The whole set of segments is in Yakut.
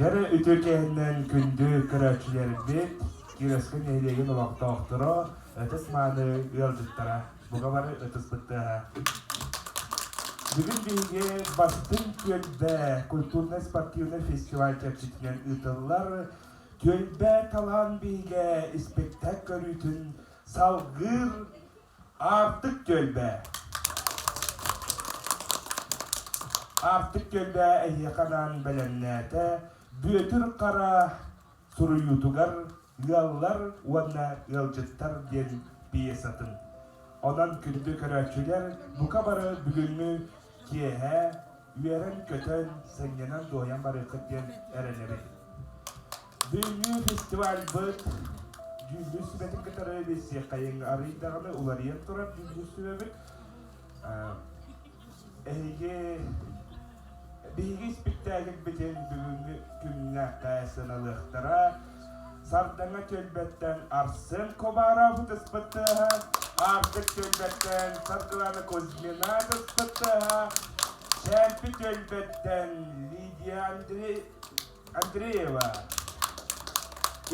Дьэрэ үтүө киэһэннэн күндү көрөөччүлэрбит, Кировскай нэһилиэгин олохтоохторо, ытыс мааны ыалдьыттара, бука бары ытыспыт тыаһа. Бүгүн биһиги Бастыҥ түөлбэ культурнай-спортивнай фестиваль чэрчитинэн ыытыллар Түөлбэ талаан биһигэ испэктээк көрүүтүн салгыыр Аартык түөлбэ. Аартык түөлбэ эһиэхэ анаан бэлэмнээтэ Бүөтүр Хара суруйуутугар Ыаллар уонна ыалдьыттар диэн пьесатын. Онон күндү көрөөччүлэр бука бары бүгүҥҥү киэһэ үөрэн-көтөн, сынньанан-дуоһуйан барыаххыт диэн эрэнэбит. Бүгүҥҥү фестивальбыт дьүүллүүр сүбэтин кытары билсиэххэйиҥ арыый даҕаны уларыйан турар дьүүллүүр сүбэбит. Эһиги биһиги испиктээкилбитин бүгүҥҥү күннээххэ сыаналыахтара. Сардаҥа түөлбэттэн Арсен Кобаров ытыспыт тыаһа, Аартык түөлбэттэн Саргылана Кузьмина ытыспыт тыаһа, Чээмпи түөлбэттэн Лидия Андрей Андреева,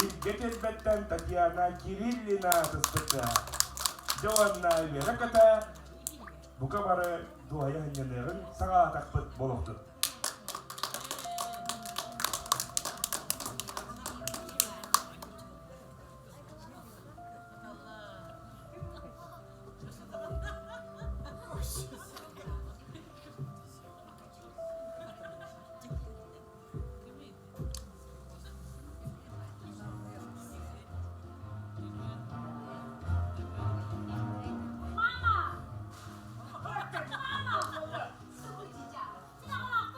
Илгэ түөлбэттэн Татьяна Кириллина ытыспыт тыаһа. Дьэ уонна үөрэ-көтө бука бары дуоһуйа сынньаныаҕыҥ, саҕалаатахпыт буолуохтун. Мама! Мама!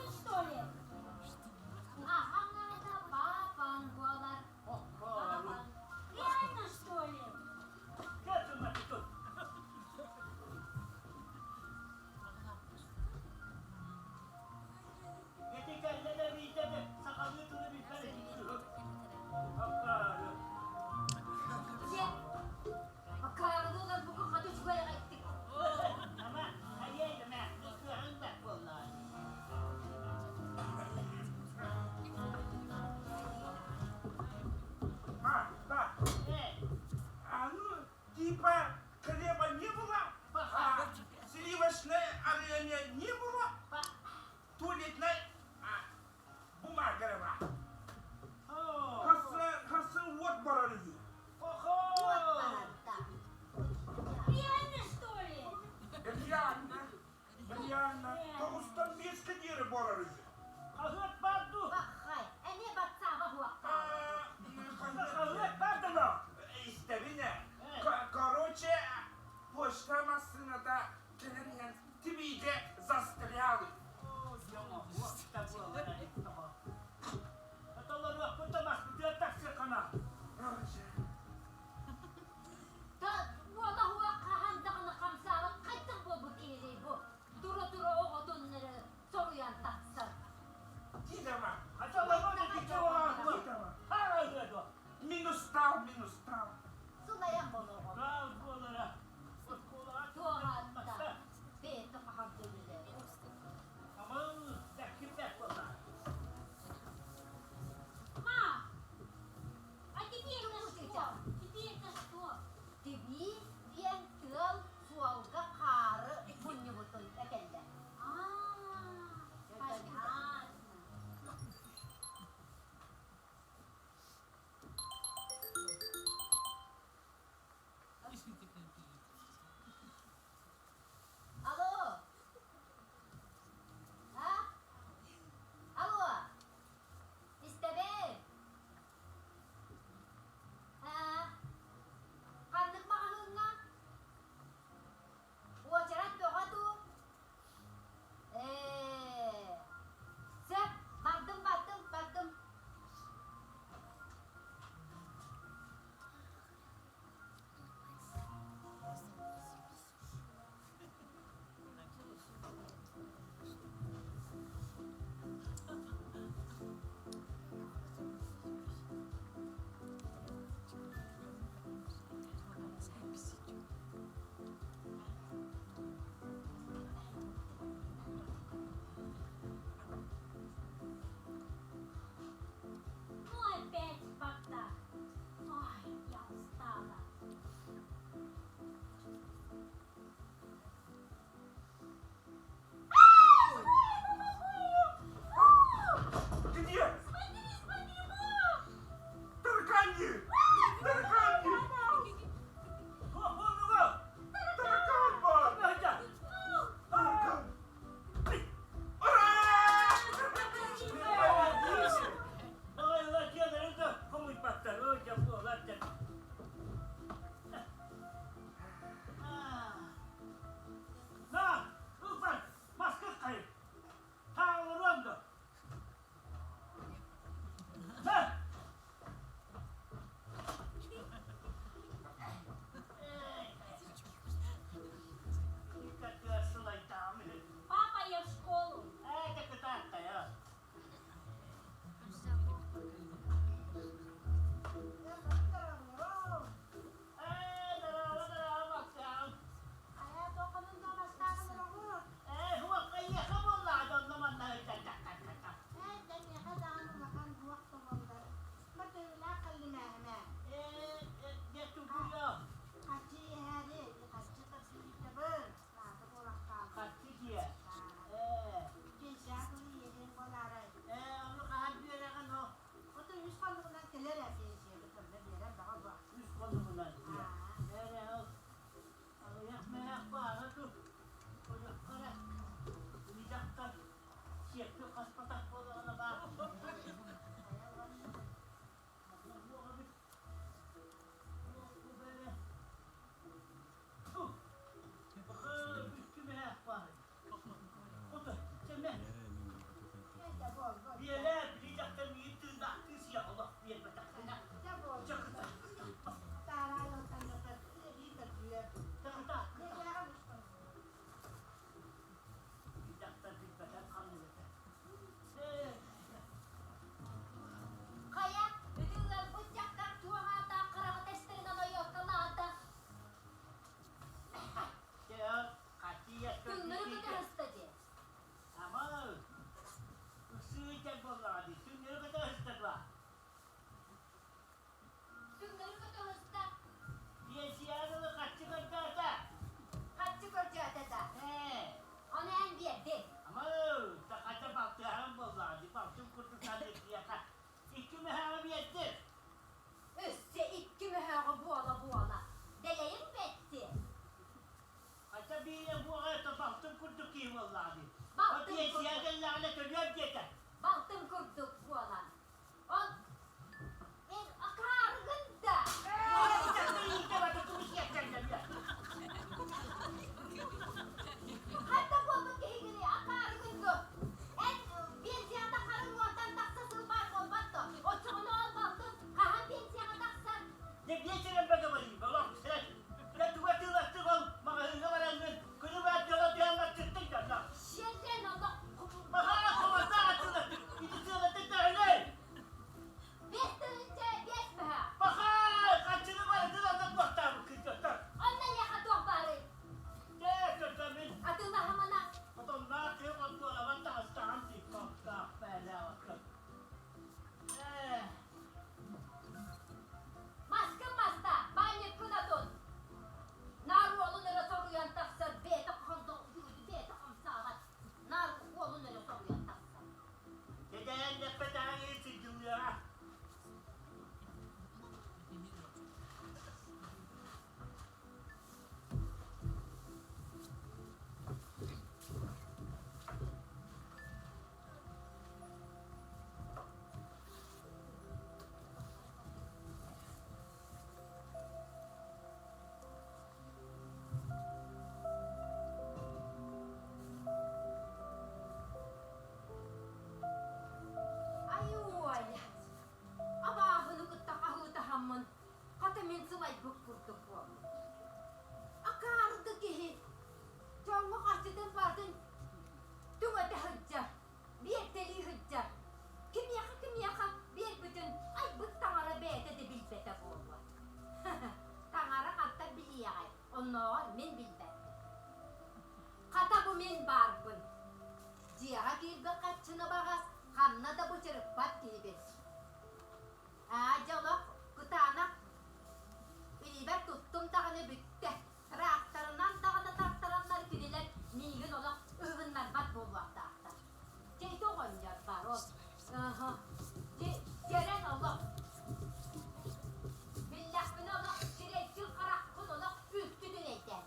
Дьиэҕэ киирбит харчыны баҕас ханна да бычырыппат киһибин. Аа, дьэ олох кытаанах илиибэр туттум даҕаны бүттэ. Тракторынан даҕаны тартараннар кинилэр миигин олох ыһыгыннарбат буолуохтаахтар. Дьэ ити оҕонньор бар ол. Дьэ дьэрэн олох. Биллэхпинэ олох сирэйгин хараххын олох үлтүтүн эйдээн.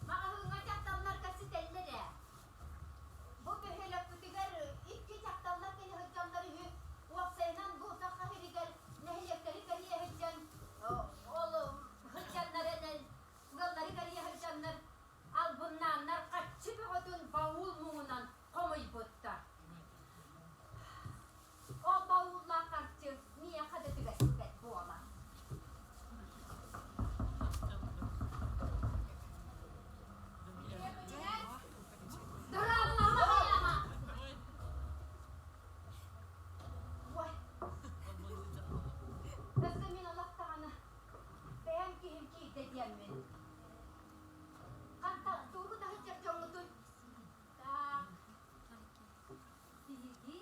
Маҕаһыыҥҥа дьахталлар кэпсэтэллэр ээ. Бу бөһүөлэкпитигэр икки дьахталлар кэлэ сылдьаллар үһү. Уопсайынан бу Саха сиригэр нэһилиэктэри кэрийэ сылдьан, ол сылдьаннар эрэн, ыаллары кэрийэ сылдьаннар албыннааннар харчы бөҕөтүн баул муҥунан хомуйбуттар. Ол бауллаах харчы миэхэ да түбэспэт буолар. Өссө мин олох даҕаны бэйэм киһим киирдэ диэммин. Ханта тугу да сылдьар дьоҥҥутун так биһиги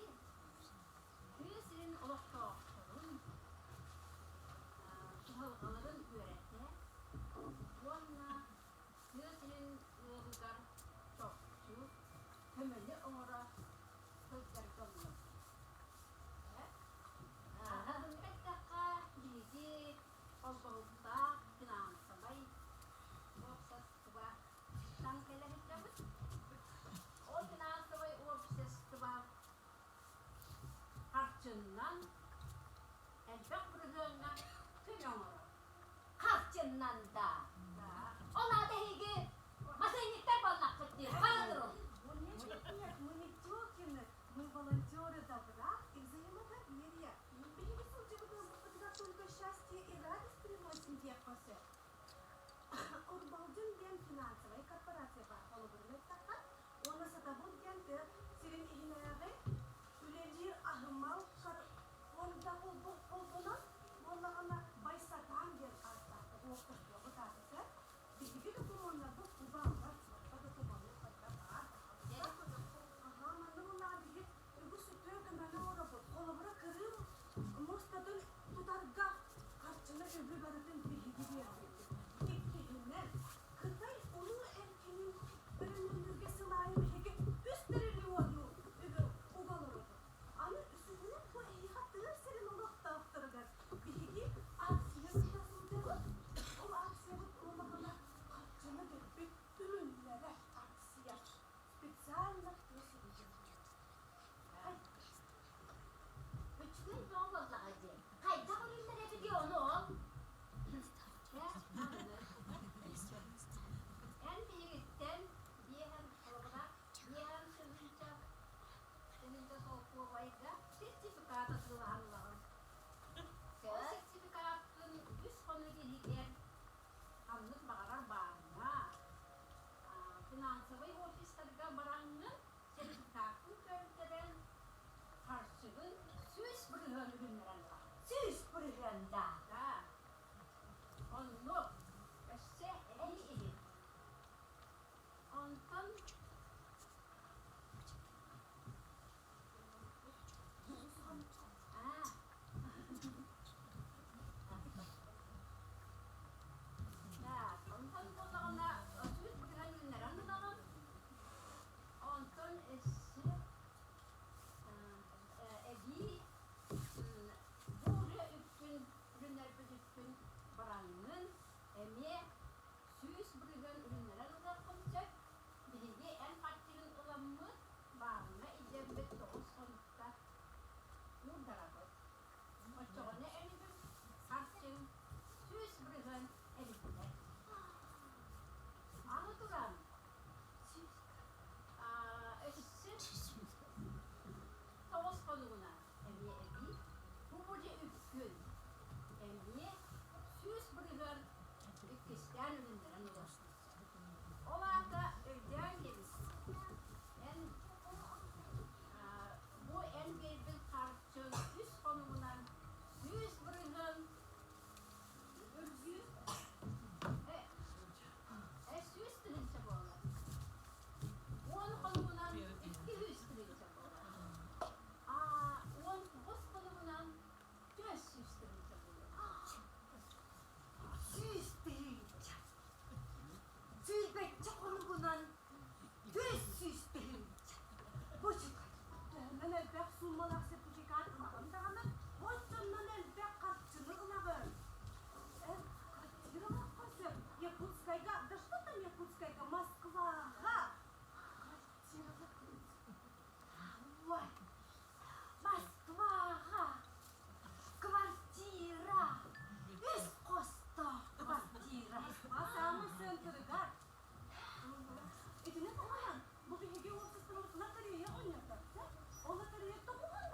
тыа сирин олохтоохторун кыһалҕаларын үөрэтэ уонна тыа сирин ыалыгар чопчу көмөнү оҥоро сылдьар дьоммут. Аһылыгы эттэххэ, биһиги холбоһуктаах финансовай уопсастыбаттан кэлэ сылдьабыт. Ол финансовай общество харчыннан элбэх бырыһыаҥҥа көмө оҥорор. Харчыннан да. Ол аата эһиги масыанньыктар буоллаххыт дии, хаалырым. Нет, нет, мы не Тёкины, мы волонтеры добра и взаимодоверия. Биһиги сылдьыбытыбытыгар только счастье и радость приносим диэххэ сөп. Урбалдьын диэн финансовай корпорация баар холобурун эттэххэ, уонна Сатабыл диэн тыа сирин иһинээҕи үлэлиир аһымал фонда холбонон буоллаҕына Байсатаан диэн ааттаахтар уопсастыбабыт аата Биһиги докумуоннарбыт убааллар, барыта докумуоннар барыта баар. Аһаа, манна буоллаҕа биһиги үгүс үтүө көмөнү оҥоробут. Холобура, Кырыым муостатын тутарга харчыны үбү барытын биһиги биэрбиппит. Иккиһинэн, Кытай улуу эркинин өрөмүөннүүргэ сыл аайы биһиги үс триллиону үбү уга олоробут. Аны үсүһүнэн бу эһиэхэ тыа сирин олохтоохторугар биһиги акция ыыта сылдьабыт. Ол акциябыт улахана харчыны дэлби үлүннэрэр акция. Специально тыа сирин дьонугар. Үчүгэй бөҕө буоллаҕа дии. Хайдах үлүннэрэбит ону ол? иккистээн үлүннэрэн ылыахпын сөп. Ол аата өйдөөн кэбис. Эн бу эн биэрбит харчыҥ үс хонугунан 100% үргүү 100 тыһыынча буолар. 10 хонугунан 200 тыһыынча буолар. А 19 хонугунан 400 тыһыынча буолар. 100 тыһыынча. Сүүрбэччэ хонугунан 400 тыһыынча. Бу чугай. Төһөнөн элбэх суумалаах сертификат ылаҕын даҕаны, оччонон элбэх харчыны ылаҕын. Эн квартира ылыаххын сөп. Якутскайга, да что там Якутскайга, Москваҕа квартира ылыаххын сөп. Ой, Москваҕа квартира, үс хостоох квартира. Москва самый центрыгар. Итини таһынан, бу биһиги уопсастыбабытынан лотерея оонньотор. Ол лотерея тоҕуһун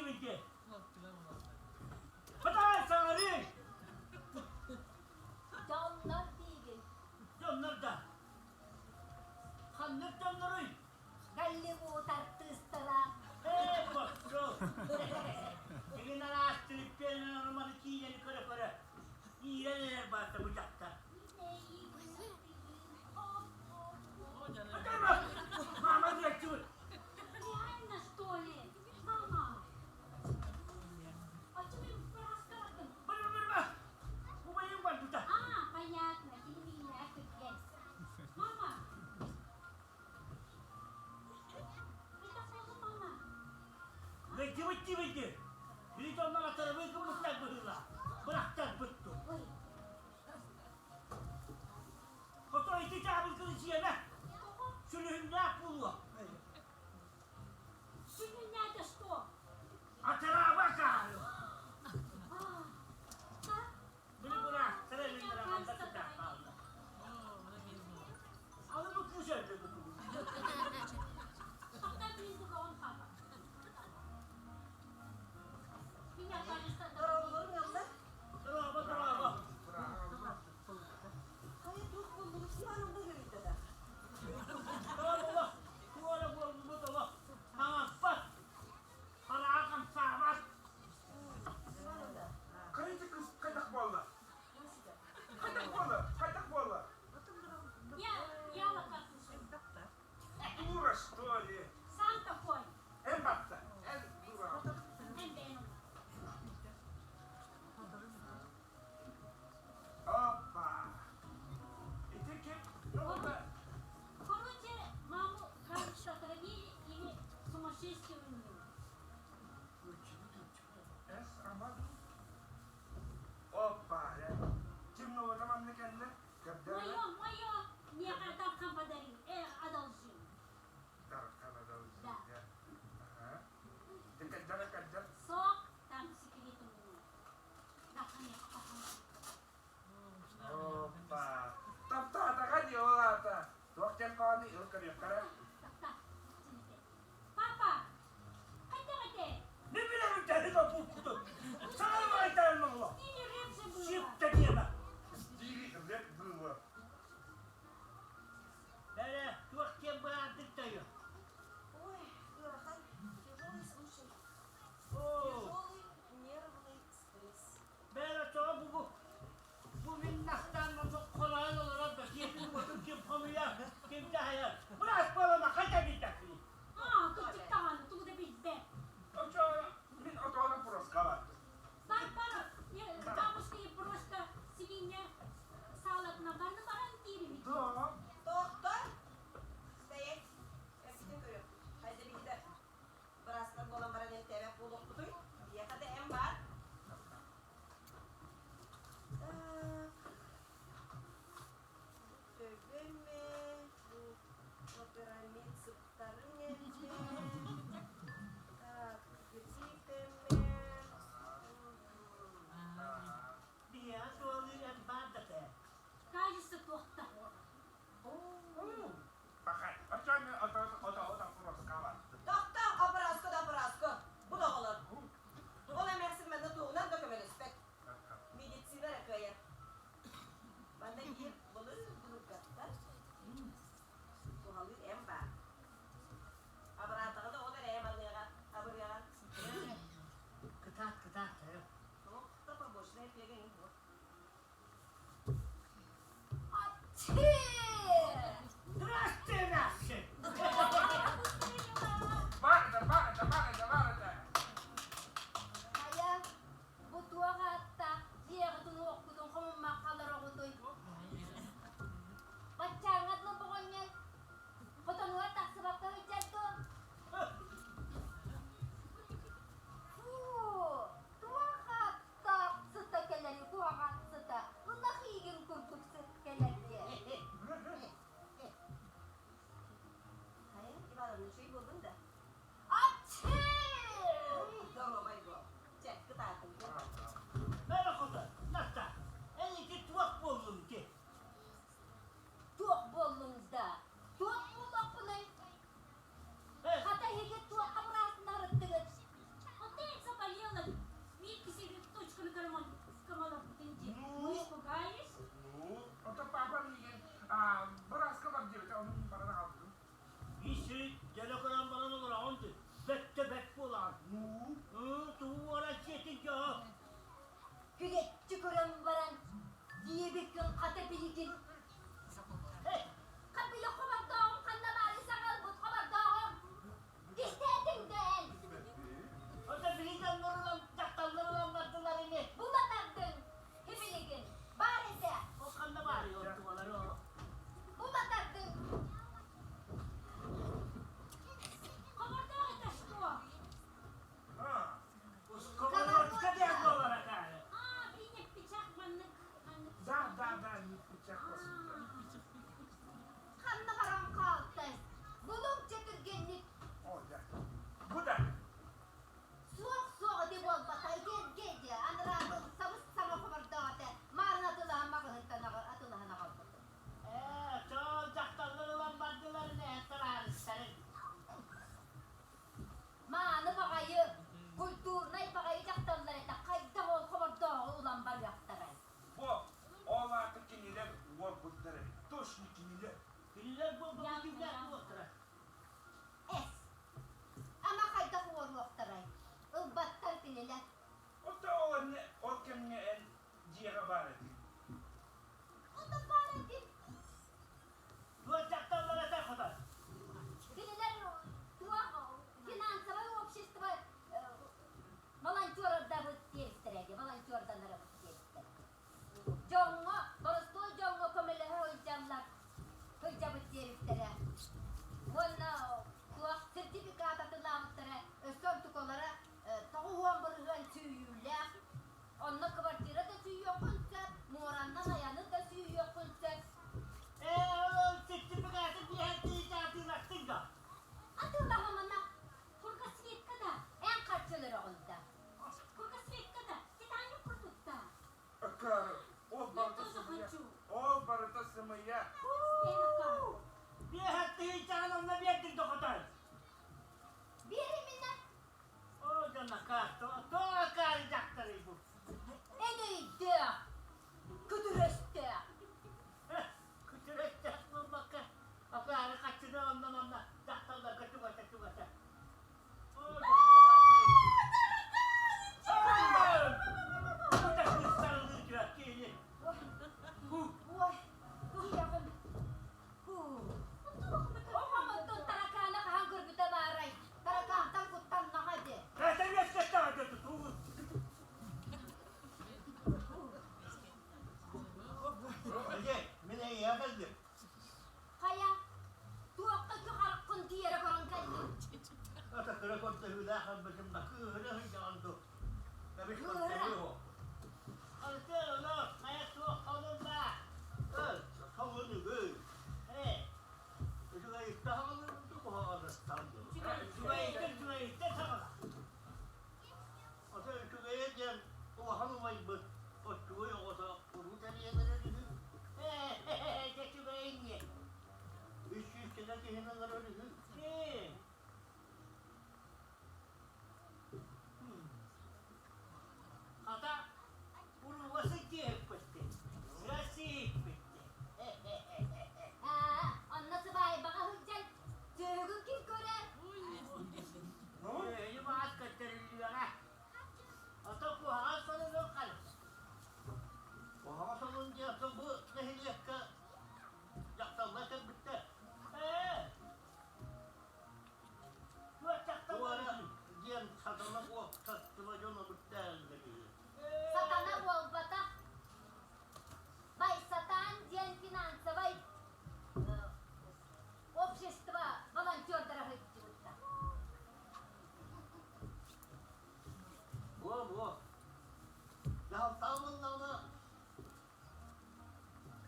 диэбитэ. Бадай саҥарыы! Дьоннор диигин. Дьоннор да. Ханнык дьонноруй? Голливуд артыыстара. Ээ, босру. Игин араас түрүппүөн маны киинэни көрө-көрө иирэн эрэр баата бу дьахтар. Мама диэччибит. Реально, что ли? Мама! А что ты рассказываешь? Быр-быр-быр! Убайым барбыта. А, понятно, телевидение, Мама! Это что мама? Выйди, выйди, выйди. Били дьоннор атарабыы гыммыттар быһыылаах. Бырахтарбыт дуу. Ой, Хоту ити дьаабылгыны сиэмэ. Сүлүһүннээх буолуо. Сүлүһүнэ это что? Атараба акаары. А, да? Били быраастара илиннэрэ манна сытар хаалла. Алы бу кыыс өлдө Тогда блин, он папа. Меня кажется, Дорооболорун ылла. Дорообо, дорообо. Хайа туох буоллугут Ивановна үөрүйдэ да. Дорообо. көрдөһүүлээх ылбытым да кыыһыра сылдьаҕын дуу? Кэбис Кыыһыра. көрдөһүү оһох. Алты олор, хайа суох холун баа. Ыл, холун үгүс. Ээ, үчүгэйиттэ хаҕылын дуу, куһаҕаныттан дуу? Үчүгэйиттэн үчүгэйиттэн саҕала. Ото үчүгэйэ диэн улахан убайбыт оччугуй оҕото уруу тэрийэн эрэр үһү. Ээ, дьэ үчүгэйин диэн. 300 кило киһини ыҥырар үһү. Ээ. Хата, урууга сылдьыһыппыттыы. Сыра сииппиттии. Аа, онно сыбаайбаҕа сылдьан түөһүгүн ким көрөр? Үөһүнү баҕас көрдөрүллүөҕэ. Ото куһаҕан сонунун хал. Куһаҕан сонун диэххэ бу нэһилиэккэ дьахталлар кэлбиттэр. Ээ, туох дьахталлар диэн сатана уопсастыба дьоно бүттээллэр үһү. Сатана буолбатах. Байсатаан диэн финансовай общество волонтердара сылдьыбыттар. Буо-буо. Дьаһалтаҕа буллаҕына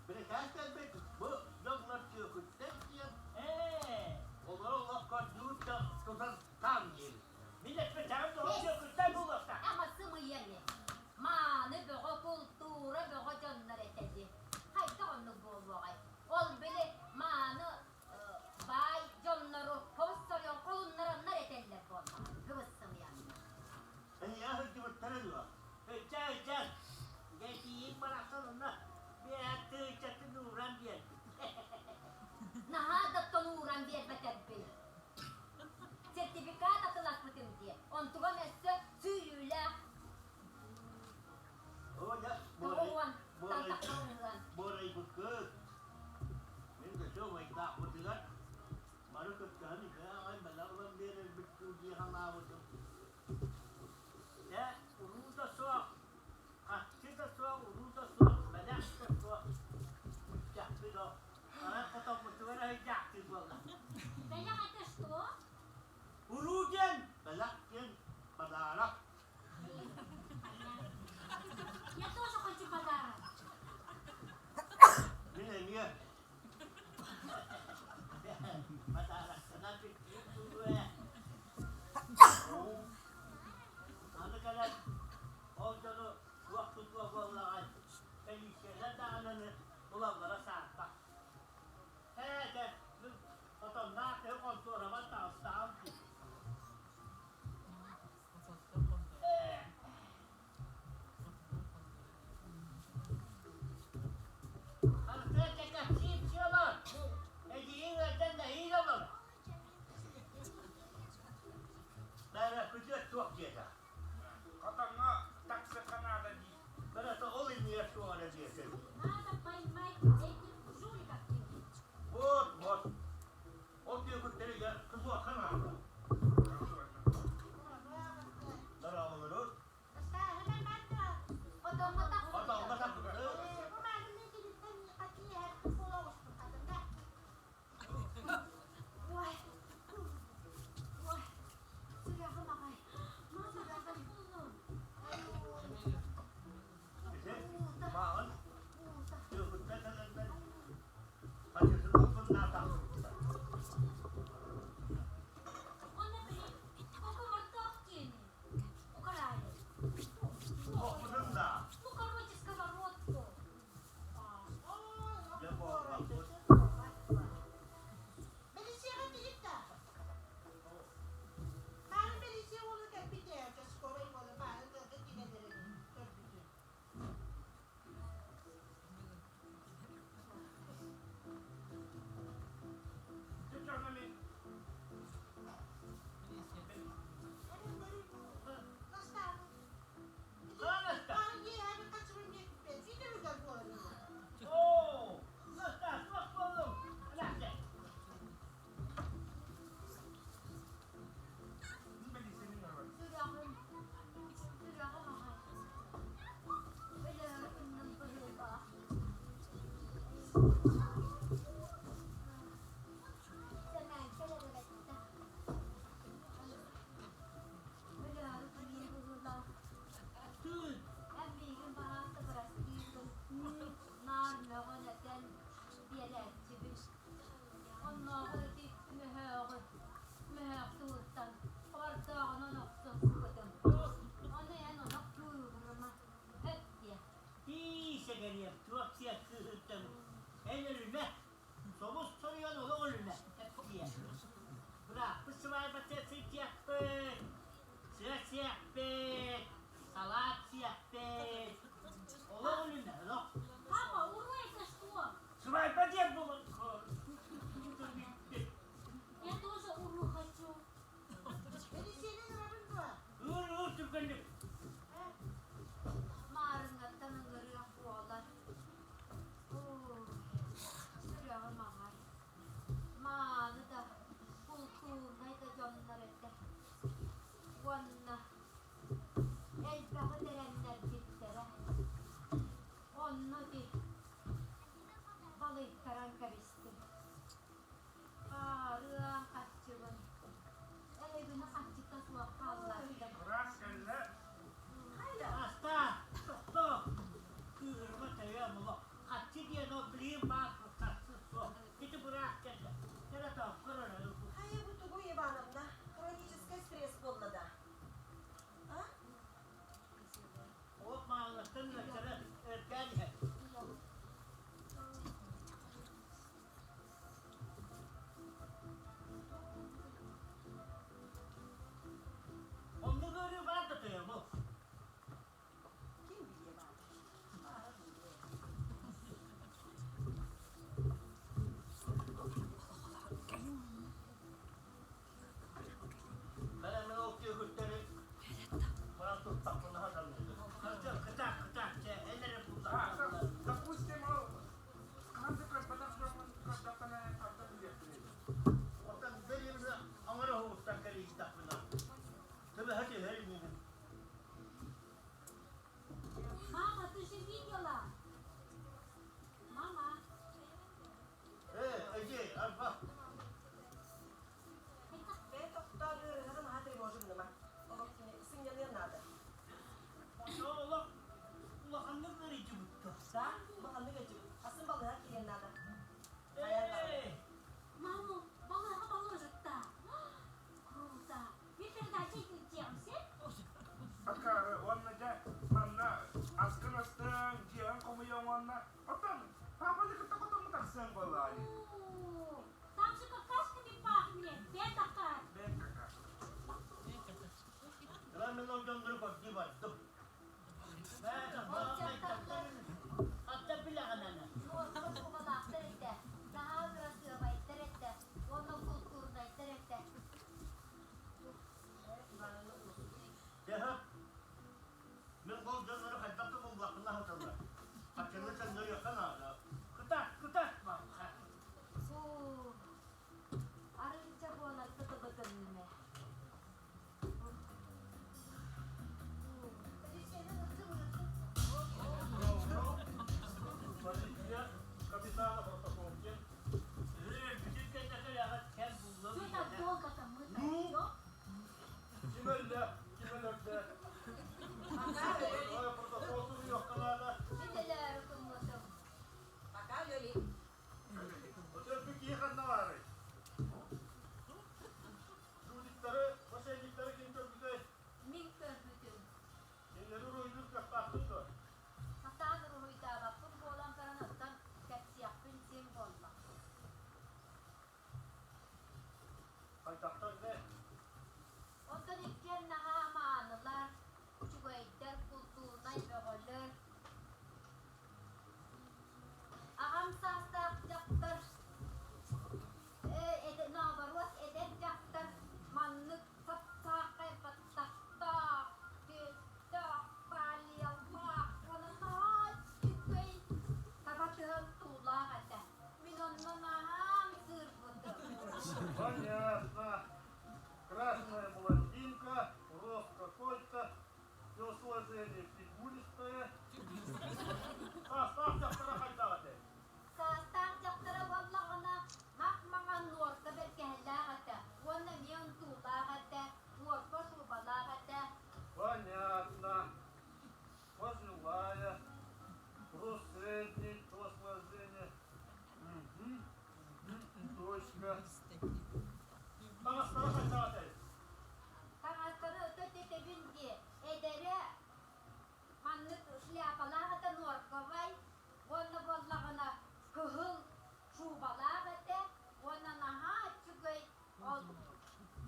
бирикээс кэлбит бу дьоннор түөкүттэр диэн ээ олору олох көрдүүр да тутан таам диэбит. Мин эппэтэҕим тоҕо түөкүттэр буолуохтаах. Ама сымыйа ини. Мааны бөҕө култуура бөҕө дьоннор этэ дии. Хайдах оннук буолуоҕай? Ол били мааны баай дьоннору хос сойон холуннараннар этэллэр буоллаҕа. Кыбыс сымыйаннар. Эйиэхэ сылдьыбыттара дуо? Ычча, ычча! Дьэ, тиийин барахсан онно биэһэ тыһыынчатын ууран биэрбит. Наһаа да тонууран биэрбэтэрбин. Сертификат атыласпытым дии. Онтугам өссө сүүйүүлээх. Оо, дьэ, Тоҕуон, тантахха ыһыан. буорайбыккыт. Мин да сыалайдаахпытыгар бары кыттыһан үчүгэй аҕай бэлэх ылан биэрэрбит дуу дии санаабытым. Дьэ, уруу да суох, харчы да суох, уруу да суох, бэлэх да суох. Чахчы да, арай хотоммутугар өйдөөхтүү буолла. Бэлэх это что? Уруу диэн, бэлэх диэн подарок. Я тоже хочу подарок. Мин эмиэ подароктанан бүттүүм дуу ээ. Аны кэлэн ол дьону туох тутуо буоллаҕай, полициялар даҕаны булаллара саарбах. Ээ, дьэ, мин хотонноох киһи хонтуорабар таҕыстаҕым дии. Көмөһө түһэр инибин. Мама, ты же видела? Мама. Э, иди, арба. Бэйэ тохтоо ыарыһаҕын аһа тревожи гыныма. Олох кини сынньаныан наада. Олох улаханнык ыарыйдыбыт Да, улаханнык ыалдьыбыт. Атын балыыһа киириэн наада. Эй! Маму, балыыһа положит-то. Круто. Мин передача делся. Акаары уонна дьэ манна аскын астыаҥ, дьиэҕин хомуйуоҥ уонна оттон паапаны кытта хотоҥҥо тахсыаҥ буоллаҕа дии. Там же какашками пахнет, бэт акар. Бэт какашка. Мен ол дьоннору көрдүү бардым. Ол дьахталлар Хатта билэҕин аны. Нуорка кубалаахтар этэ, наһаа кырасыабайдар этэ уонна култуурунайдар этэ. Төһө? Мин ол дьоннору хайдах да буллахпына саталлар. Хаччыны төннөрүөххэ наада. Кытаат, кытаат, балха. Фу, арыыча буолар кытыбытыннэ. Полиция капитана Протокопкин. Что так долго-то мы-то Ну? ждем? Ким өллө, ким өлөрдө? Пока Протокол суруйуохха наада. Мин өлөөрү гыммытым. Пока өлө Өтөрбү киһи ханна баарый? Жуликтары, мошенниктары ким көрбүтэй? Мин көрбүтүм. Кинилэри уруһуйдуур кыахтаахпын дуо? Сатаан уруһуйдаабаппын буолан баран оттон кэпсиэхпин син буолла. Хайдахтар бэ? Онтон иккиэн наһаа маанылар, үчүгэйдэр, култуурунай бөҕөлөр. Аҕам саастаах дьахтар, э, наоборот, эдэр дьахтар маннык сап-сааххай баттахтаах, түөстээх, талиялаах уонна наһаа үчүгэй таба тыһан туулаах этэ. Мин онно наһаа ымсыырбытым. Понятно. Красная блондинка, рост какой-то, телосложение фигуристое. Саастаах дьахтара хайдах этэй? Саастаах дьахтара буоллаҕына, мах-маҥан нуорка бэргэһэлээх этэ уонна эмиэ унтуулаах этэ, нуорка шубалаах этэ. Понятно. Пожилая, рост средний, телосложение. Угу, угу, точно. Таҥастара хайдах этэй? Таҥастары өтө-тэтэбин дии, эдэрэ маннык шляпалаах этэ норковай уонна буоллаҕына кыһыл шубалаах этэ уонна наһаа үчүгэй ол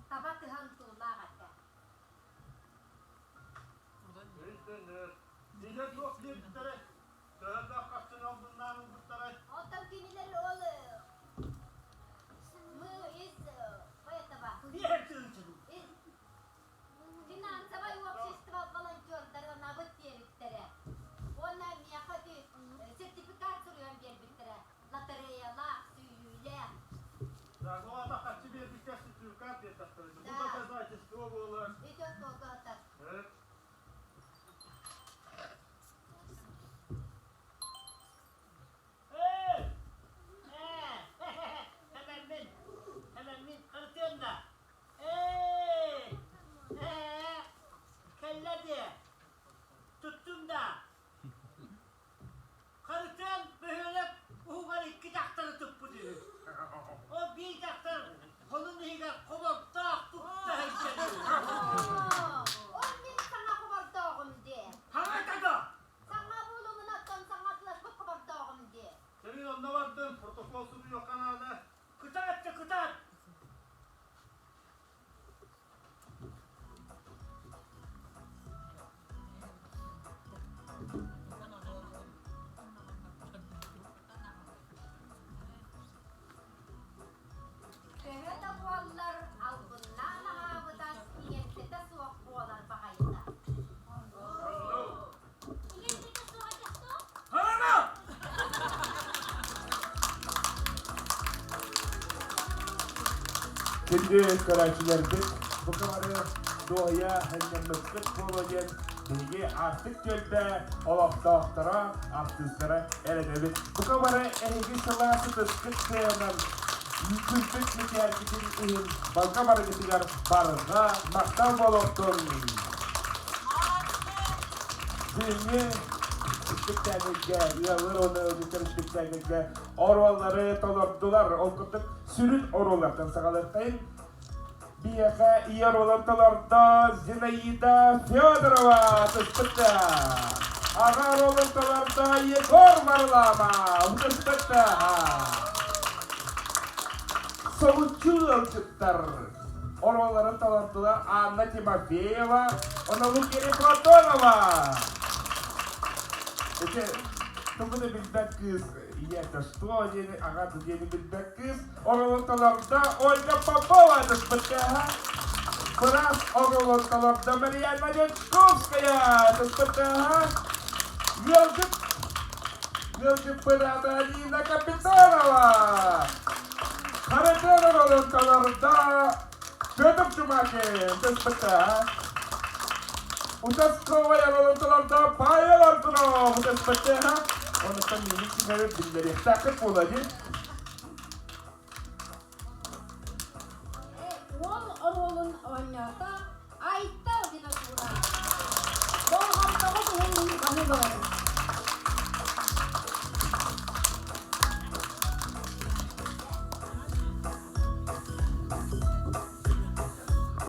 таба тыһан туулаах этэ. Өйдөнөр. Дьиҥэ туох диэбиттэрэй? Төһөлөөх харчыны албыннаан ылбыттарай? Оттон кинилэр ол мы из этого из финансовай общество волонтердарынабыт диэбиттэрэ. Уонна миэхэ сертификат суруйан биэрбиттэрэ. Лотереялаах, сүүйүүлээх. Так, ну ата харчы биэрбиккэ сертификат биэрдэхтэрэ. Бу Да. доказательство буолар. Идет долго Э, Эй! Э, hemen min. Hemen min. Kırıtıyorsun da. Ey! Ee, kelle diye. Tuttum da. Харытыан бөһүөлэк уһугар икки дьахтары туппут үһү. Ол биир дьахтар холун иһигэр хобордоох тутта сылдьар үһү. Ол мин саҥа хобордооҕум дии. Хаҥата да! Саҥа буолумунаттан саҥатыласпыт хобордооҕум дии. Сэмин онно бардым, протокол суруйуохха наада. Кытаат да кытаат! Төһө да буоллар, албыннаан аһаабыта иҥэмтэтэ суох буолар баҕайыта. Иҥэмтэтэ суох это что? Хаҥана! Күндү көрөөччүлэрбит, бука бары дуоһуйа сынньаммыккыт буолуо диэн биһиги Аартык түөлбэ олохтоохторо, артыыстара эрэнэбит. Бука бары эһиги сылаас ытыскыт сыанан күлбүт мичээргитин иһин балга барыгытыгар барҕа махтал буолуохтун! Бүгүҥҥү испиктээкилгэ, ыаллар уонна ыалдьыттар испиктээкилгэ оруоллары толордулар. Ол курдук сүрүн оруоллартан саҕалыахтайын. Биһиэхэ ийэ оруолун толордо Зинаида Федорова түспүттэ. Аҕа оруолун толордо Егор Варлама түспүттэ. Соһуччу ыалдьыттар оруолларын толордулар Анна Тимофеева уонна Лукерья Платонова. Ити тугу да билбэт кыыс ийэтэ что диэни, аҕата диэни билбэт кыыс оруолун толордо Ольга Попова СПТХ. Быраас оруолун толордо Марианна Дьячковская СПТХ. Ыалдьыт ыалдьыппыт аата Нина Капитонова. Харытын оруолун толордо Петр Чумакин СПТХ. Участковай оруолун толордо Павел Аргунов СПТХ. Онуттан миигин сиҥэбит биллэриэхтээххит буолла дии.